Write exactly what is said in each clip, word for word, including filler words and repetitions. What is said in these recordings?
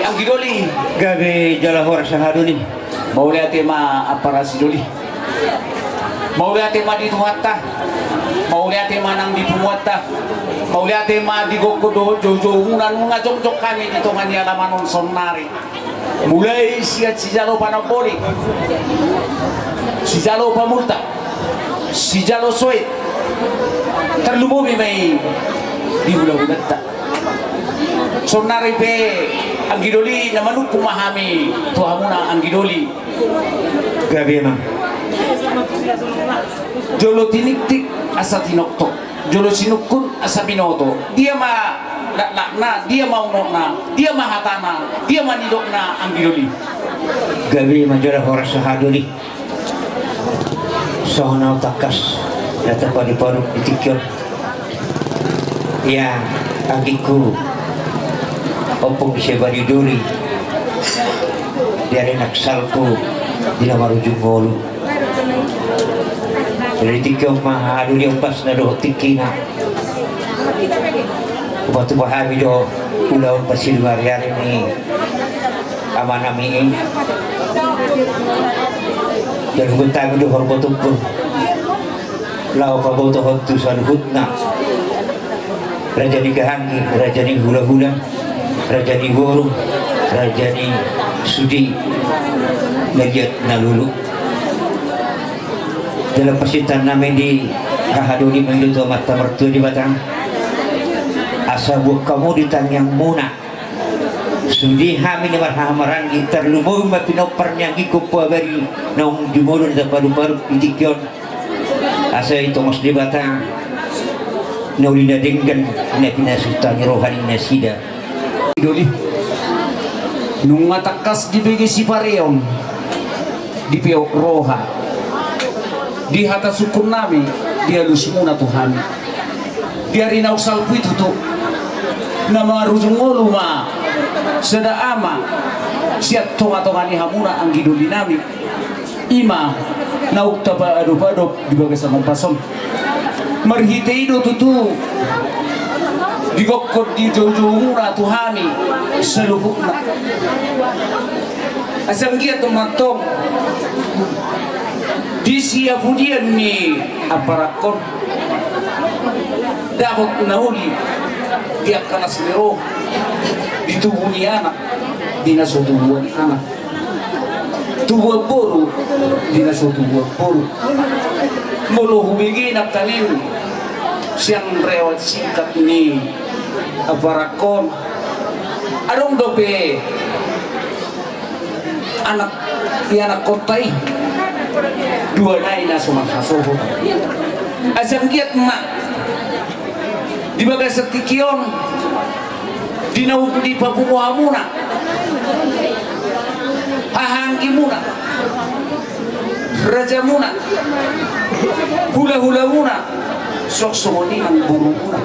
Anggidoli. Gabe jala horas sahadoli. Mauliate ma ampara sidoli. Mauliate ma di Tuhanta. Mauliate ma nang di punguanta. Mauliate ma di gokhon dohot joujoumuna nunga jongjong hami di tonga ni alaman on saonnari. Mulai sian sijalo panamboli, sijalo pamulta, sijalo soit, tarlumobi ma i di hulahulanta. Saonnari pe anggidoli na manungkun ma hami tu hamuna anggidoli. Gabe ma. Jolo tinitip asa tinoktok, jolo sinungkun asa binoto. Dia ma laklakna, dia ma unokna, dia ma hatana, dia ma nidokna anggidoli. Gabe ma jala horas sahadoli. Songon na tangkas na tarpadu-padu di tingki on. Ia anggingku, ompung ni Siabali Doli, di ari na salpu di na marujung ngolu. Di tingki on ma hahadoli ombasna dohot tingkina. Hupatupa hami do ulaon parsidung ari-ari ni amanami i. Jalo huboan hami do horbo tumpul laho pabotohon tu saluhutna, raja ni hahaanggi, raja ni hulahula, raja ni boru, raja ni sude na liat na lolo. Jala parsintahan nami di hahadoli ma i do tu Amanta Martua Debata, asa boan hamu di tangiangmuna. Sude hami na marhahamaranggi, tarlumobi ma pinompar ni anggingku Ompu Abari naung jumolo na tarpadu-padu di tingki on. Asa ditongos Debata na uli na denggan na pinasuta ni roha ni nasida. Doli. Nunga tangkas dibege sipareon, dipeop roha, di hata sungkun nami, di alusmuna tu hami. Di ari naung salpu i tutu, na marujung ngolu ma sada ama sian tonga-tonga ni hamuna anggidoli nami. I ma naung tapaadop-adop di bagasan ombas on. Marhite i do tutu digokhon ni joujoumuna tu hami saluhutna. Asa anggiat ma antong di siapudian ni amparanghon dapot na uli di angka las ni roha, di tubu ni anak, di na so tubuan anak, tubuan boru, di na so tubuan boru. Molo hubege nangkaning sian rewat singkat ni amparanghon, adong dope anak, ianakkonta i, dua nai na so marhasohotan. Asa anggiat ma di bagasan tingki on, di naung dipapungu hamuna, hahaanggimuna, rajamuna, hulahulamuna, suang songon i nang borumuna.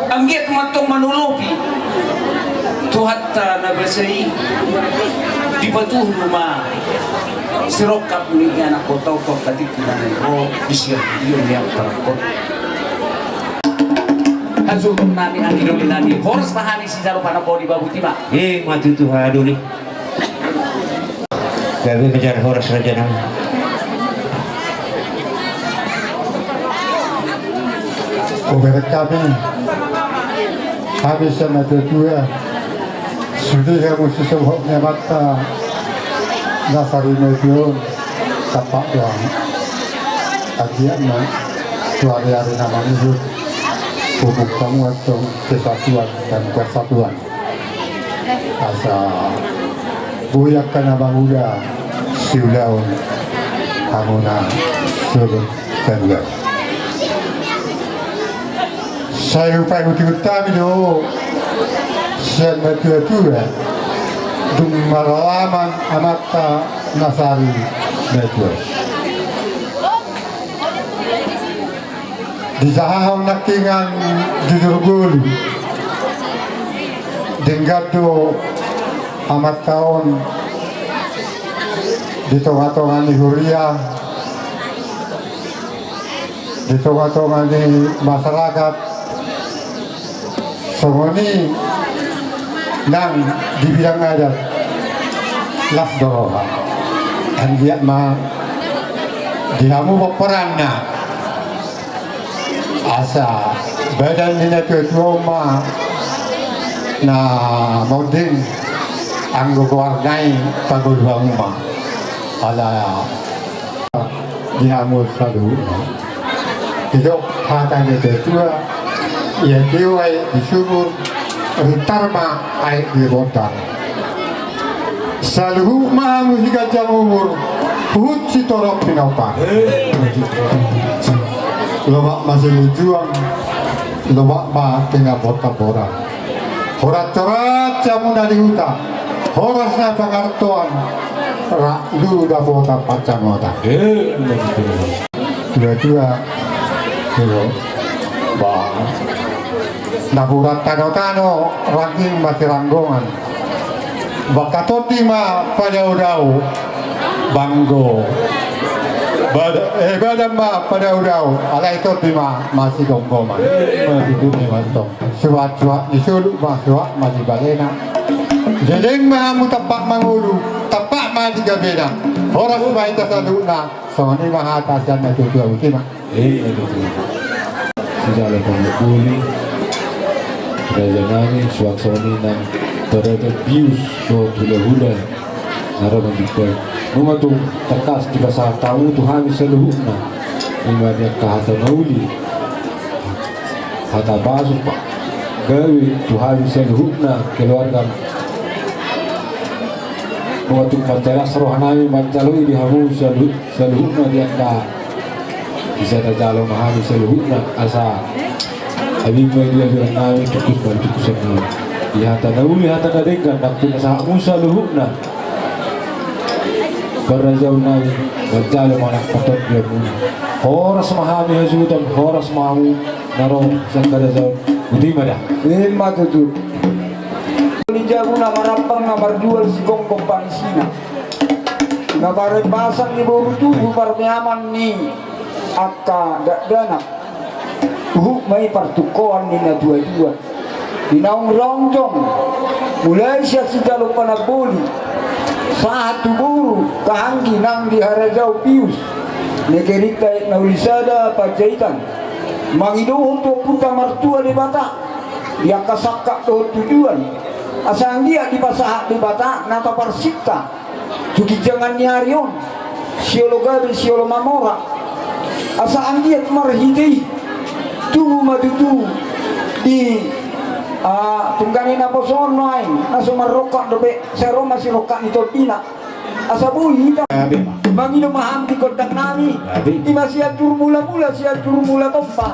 Anggiat ma antong manolopi Tuhanta na basa i, dipatuhu ma sirongkap ni ianakkonta on tu angka tingki na naeng ro di siapudian ni amparanghon. Hasuhuton nami, anggidoli nami, horas ma hami sijalo panamboli, babut i ma. Ima tutu hahadoli. Gabe ma jala horas raja nami. Hubereng hami, hami sian natuatua, sude hamu sisolhot ni amanta na sarimatua on, tampak doang. Anggiat ma tu ariari na mangihut, hubungkam antong kesatuan dan persatuan. Asa boi angka na mangula siulaon hamuna sogot saluhut. Sai hupaihutihut hami do sian natuatua, dung maralaman amanta na sarimatua. Dijahahon nangkingan jujur ngolu, denggan do amanta on di tongatonga ni huria, di tongatonga ni masyarakat, songon i nang Di bidang adat, las do roha. Anggiat ma di hamu pomparanna, asa badan ni natuatua ma na monding, anggo goarna i pagolu hamu ma. Ala di hamu saluhutna. Didok hata ni natuatua, ia tio aek di sumur, rintar ma aek di bondar. Saluhut ma hamu siganjang umur, huhut sitorop pinompar. Lomak ma silinjuang, lomak ma tinggal bondar. Horas-horas hamu na di huta, horas na pangartoan, rap lu dapotan pansamotan. Eh, betul. Dua-dua. Iyo. Ba. Napuran tano-tano, rangging ma siranggongan. Bangka tondi ma padao-dao. Banggo. Bad-, eh, badan ma padao-dao. Alai tondi ma masigomgoman. Ima tutu ni mantong. Suhat-suhat ni solu ma, suhat ma di balena. Leleng ma hamu tampak mangolu, tampak ma di gabena. Horas ma hita saluhutna, songon i ma hata sian natuatua, botima. Ima tutu. Sijalo panamboli, raja nami, suang songon i nang parada bius dohot hulahula. Na ro manjumpai. Nunga tung tangkas dipasahat hamu tu hami saluhutna. Ima di angka hata na uli, hata pasu, pagabe tu hami saluhutna keluarga. Nunga tung mansai las roha nami manjalo i di hamu salu-, saluhutna di angka. Bisa tajalo ma hami saluhutna, asa abing ma i di abingan nami, tungkus ma di tungkusan nami. Di hata na uli, hata na denggan, nang pinasahatmu saluhutna. Parrajaon nami, manjalo ma nang partondianmuna. Horas ma hami hasuhuton, horas ma hamu na ro sian harajaon. Botima da. Ima tutu. Ni jabu na marambang na marjual sigomgom pangisina. Na parembasang ni boru tubu parmeaman ni angka dakdanak. Huhut ma i partungkoan ni natuatua. Di naung rongkong, mulai sian sijalo panamboli, sahat tu boru, angka anggi nang di harajaon bius, negeri Aek na uli sada Panjaitan, mangidohon tu Ompunta Martua Debata, di angka sangkap dohot tujuan, asa anggiat dipasahat Debata na taparsinta tu ginjangan ni ari on, siolo gabe siolo mamora. Asa anggiat marhite i tubu ma tutu di, ah, tunggang i naposo on nuaeng, na so marrongkak dope, sai ro ma sirongkak ni tondina. Asa boi hita. Gabe ma. Mangido ma hami di gondang nami. Gabe. Ima Sianjur Mulamula, Sianjur Mulatompa,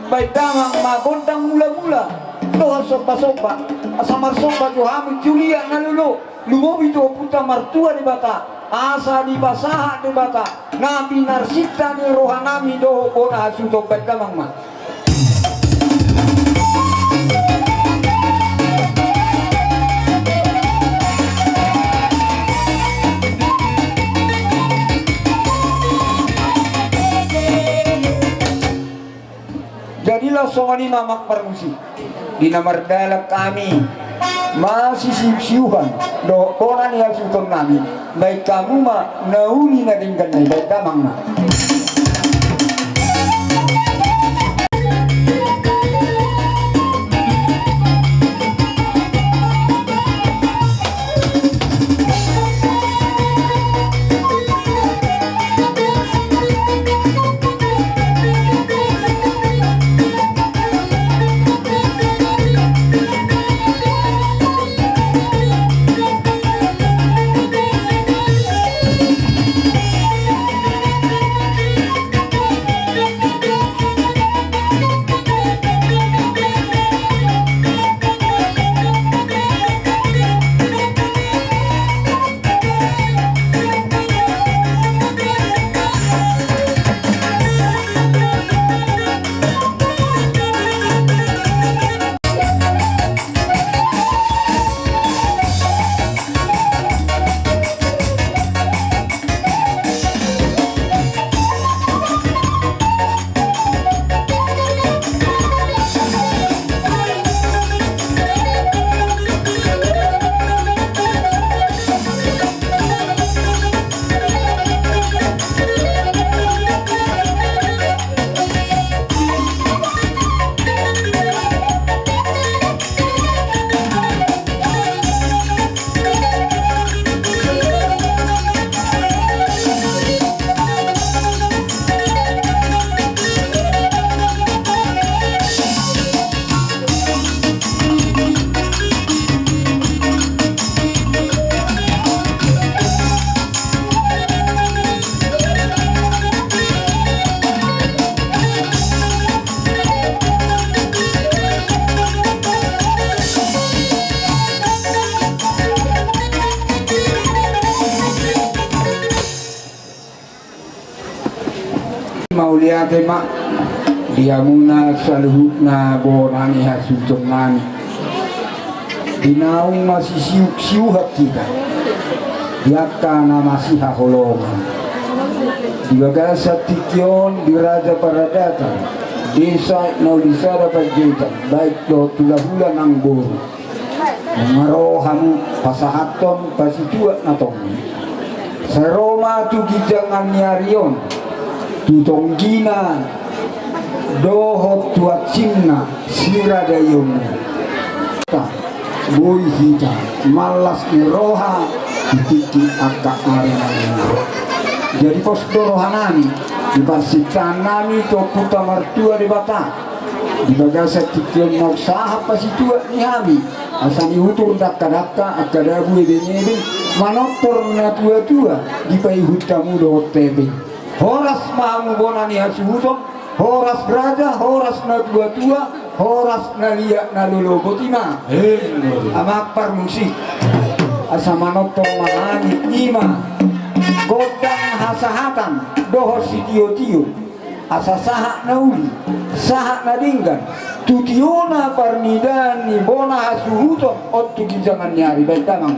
baen damang ma gondang mulamula dohot sombasomba. Asa marsomba jo hami tu Tulia na lolo. Lumobi tu Ompunta Martua Debata, asa dipasahat Debata na pinarsinta ni roha nami dohot bona hasuhuton. Baen damang ma. Jadilah songon i ma, Amang parmusik. Di na mardalan hami masisiusiuhan dohot bona ni hasuhuton nami, baen hamu ma na uli na denggan na i. Baen damang ma. Mauliate ma di hamuna saluhutna bona ni hasuhuton nami. Di naung masisiuk-siuhan hita di angka na masihaholongan, di bagasan tingki on, di raja paradatan, desa na uli sada Panjaitan, baik dohot hulahula nang boru. Nunga ro hamu pasahathon pasituak na tonggi. Sai ro ma tu ginjangan ni ari on, tu tonggina dohot tu hansinna siradaionna. Boi hita mallas ni roha di tingki angka ari na naeng ro. Jadi pos do rohanami di parsintahan nami tu Ompunta Martua Debata. Di bagasan tingki on naung sahat pasituak ni hami, asa niutur dakdanak angka dabu ebeng-ebeng, manortor na tua-tua di paihut hamu dohot hepeng. Horas ma hamu bona ni hasuhuton, horas raja, horas na tua-tua, horas na liat na lolo. Boti ma. Amang parmusik, asa manortor ma hami, i ma gondang hasahatan dohot sitio-tio. Asa sahat na uli, sahat na denggan tu tiona parnidaan ni bona hasuhuton on tu ginjangan ni ari. Baen damang.